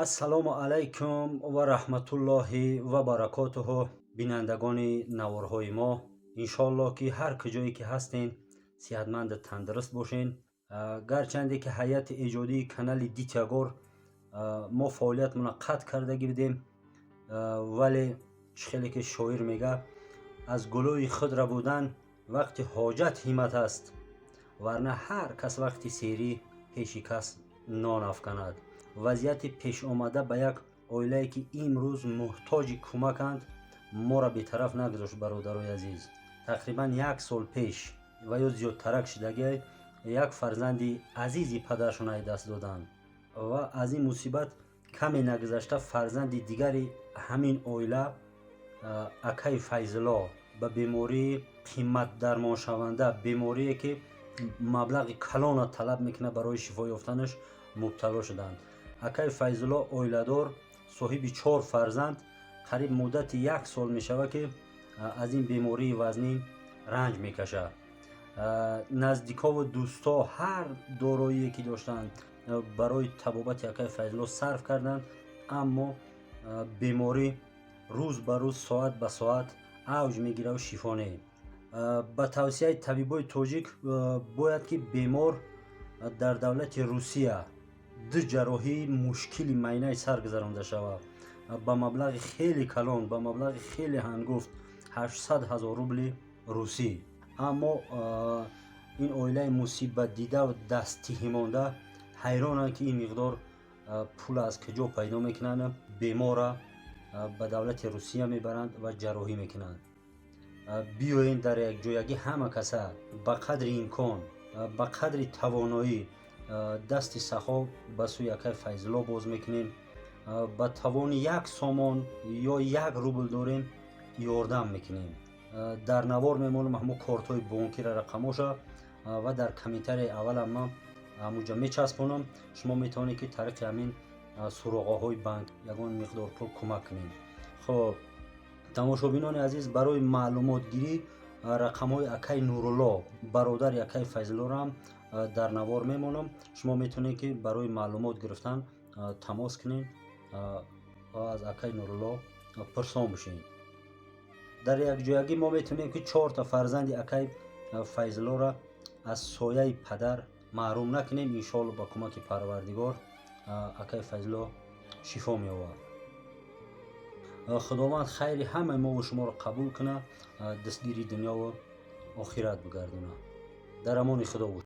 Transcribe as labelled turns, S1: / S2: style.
S1: Ассалому алайкум ва раҳматуллоҳи ва баракотуҳу. Бинандагони наворҳои мо, иншоаллоҳ, ки ҳар куҷое ки ҳастен, сиҳатманду тандуруст бошен. Гарчанде ки ҳайати эҷодии канали Дитягор мо фаъолиятмона қатъ кардагӣ будем, вале чӣ хеле ки шоир мега: «Аз гулӯи худ рабудан вақти ҳоҷат ҳиммат аст, варна ҳар кас вақти серӣ пеши кас нон афканад». Вазъияти пешомада ба як оилае, ки имрӯз муҳтоҷи кӯмаканд, моро бетараф нагузошт. Бародарои азиз, тақрибан як сол пеш ва ё зиёдтарак шудагӣ як фарзанди азизи падаршон ай даст доданд ва аз ин мусибат каме нагузашта фарзанди дигари ҳамин оила, акаи Файзулло, ба бемории қиматдармоншаванда, беморие ки маблағи калона талаб мекунад барои шифо ёфтанаш, мубтало шуданд. Акаи Файзулло оиладор, соҳиби чор фарзанд, қариб муддати як сол мешавад, ки аз ин бемории вазнин ранҷ мекашад. Наздикову дӯстҳо ҳар дороие ки доштанд, барои табобати акаи Файзулло сарф карданд, аммо беморӣ рӯз ба рӯз, соат ба соат авҷ мегираву шифо не. Ба тавсияи табибои тоҷик, бояд ки бемор дар давлати Русия ду ҷарроҳии мушкили майнаи сар гузаронда шавад ба маблағи хеле калон, ба маблағи хеле ҳангуфт, 800 000 рубли русӣ. Аммо ин оилаи мусибатдида ва дасттиҳимонда ҳайронанд, ки ин миқдор пул аз куҷо пайдо мекунанд, бемора ба давлати Русия мебаранд ва ҷарроҳӣ мекунанд. Биёен, дар якҷоягӣ ҳама каса ба қадри имкон, ба қадри тавоноӣ дасти сахо ба сӯи акай Файзулло боз мекунем. Ба тавони 1 сомон ё 1 рубл дорем, ёрдам мекунем. Дар навор мемонам ҳамо кортҳои бонкира, рақамоша, ва дар комментарияи аввалам ман ҳамуҷа мечаспонам. Шумо метавонед, ки тариқи ҳамин суроғаҳои банк ягон миқдор пул кӯмак кунед. Хоб, тамошобинони азиз, барои маълумотгирӣ рақамҳои акаи Нурулло, бародари акаи Файзуллоро дар навор мемонам. Шумо метавонед, ки барои маълумот гирифтан тамос кунед ва аз акаи Нурулло пурсон бошед. Дар якҷоягӣ мо метавонем, ки чорта фарзанди акаи Файзуллоро аз сояи падар маҳрум накунем. Иншоалло, ба кӯмаки Парвардигор акаи Файзулло шифо меёбад. Худованд хайри ҳамаи мову шуморо қабул кунад, дастгири дунёву охират бигардонад. Дар амони Худо бош.